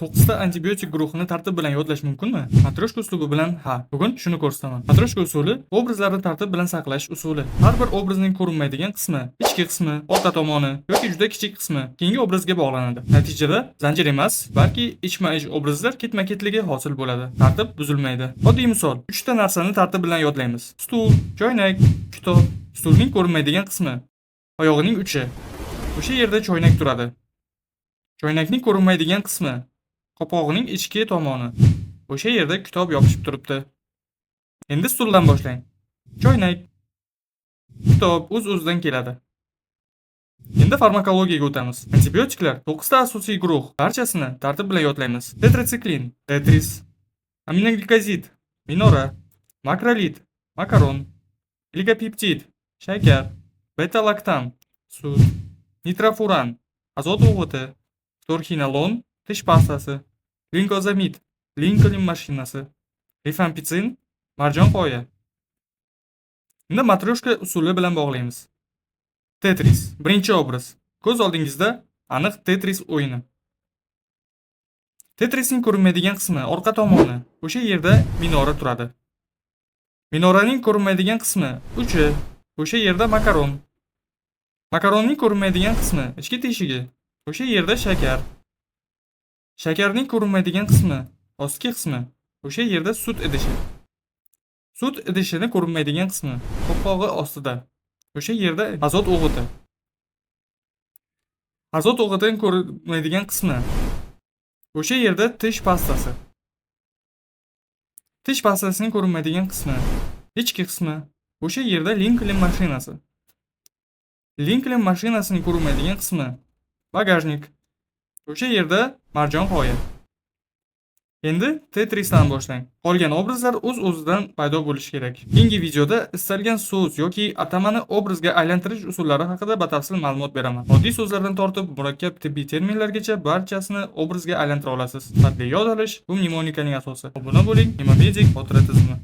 9 ta antibiotik guruhini tartib bilan yodlash mumkinmi? Matryoshka uslubi bilan ha. Bugun shuni ko'rsataman. Matryoshka usuli obrazlarni tartib bilan saqlash usuli. Har bir obrazning ko'rinmaydigan qismi, ichki qismi, orqa tomoni yoki juda kichik qismi keyingi obrazga bog'lanadi. Natijada zanjir emas, balki ichma-ich obrazlar ketma-ketligi hosil bo'ladi. Tartib buzilmaydi. Oddiy misol, 3 ta narsani tartib bilan yodlaymiz. Stul, choynak, kitob. Stulning ko'rinmaydigan qismi oyog'ining uchi. O'sha yerda choynak turadi. Choynakning ko'rinmaydigan qismi qopqog'ining ichki tomoni. O'sha yerda kitob yopishib turibdi. Endi stuldan boshlang. Choynak, kitob o'z-o'zidan keladi. Endi farmakologiyaga o'tamiz. Antibiotiklar 9 ta asosiy guruh. Barchasini tartib bilan yodlaymiz. Tetratsiklin, Tetris, aminoglikozid, minora, makrolid, makaron, glikopeptid, shakar, beta-laktam, sut, nitrofuran, azot o'g'iti, ftorxinolon, tish pastasi, linkozamid, Lincoln mashinasi, rifampitsin, marjon qoya. Endi matryoshka usuli bilan bog'laymiz. Tetris birinchi obraz. Ko'z oldingizda aniq Tetris o'yini. Tetrisning ko'rinmaydigan qismi orqa tomoni. O'sha yerda minora turadi. Minoraning ko'rinmaydigan qismi uchi. O'sha yerda makaron. Makaronning ko'rinmaydigan qismi ichki teshigi. O'sha yerda shakar. Shakarning ko'rinmaydigan qismi ostki qismi. O'sha yerda sut idishi. Sut idishini ko'rinmaydigan qismi qopqog'i ostida. O'sha yerda azot o'g'iti. Azot o'g'itining ko'rinmaydigan qismi. O'sha yerda tish pastasi. Tish pastasining ko'rinmaydigan qismi ichki qismi. O'sha yerda Lincoln mashinasi. Lincoln mashinasining ko'rinmaydigan qismi багажник. O'sha yerda marjon qoya. Endi Tetrisdan boshlang. Qolgan obrazlar o'z-o'zidan paydo bo'lishi kerak. Keyingi videoda istalgan so'z yoki atamani obrazga aylantirish usullari haqida batafsil ma'lumot beraman. Oddiy so'zlardan tortib murakkab tibbiy terminlargacha barchasini obrazga aylantira olasiz. Sifatli yod olish bu mnemonikaning asosi. Obuna bo'ling, Mnemomedik xotira tizimi.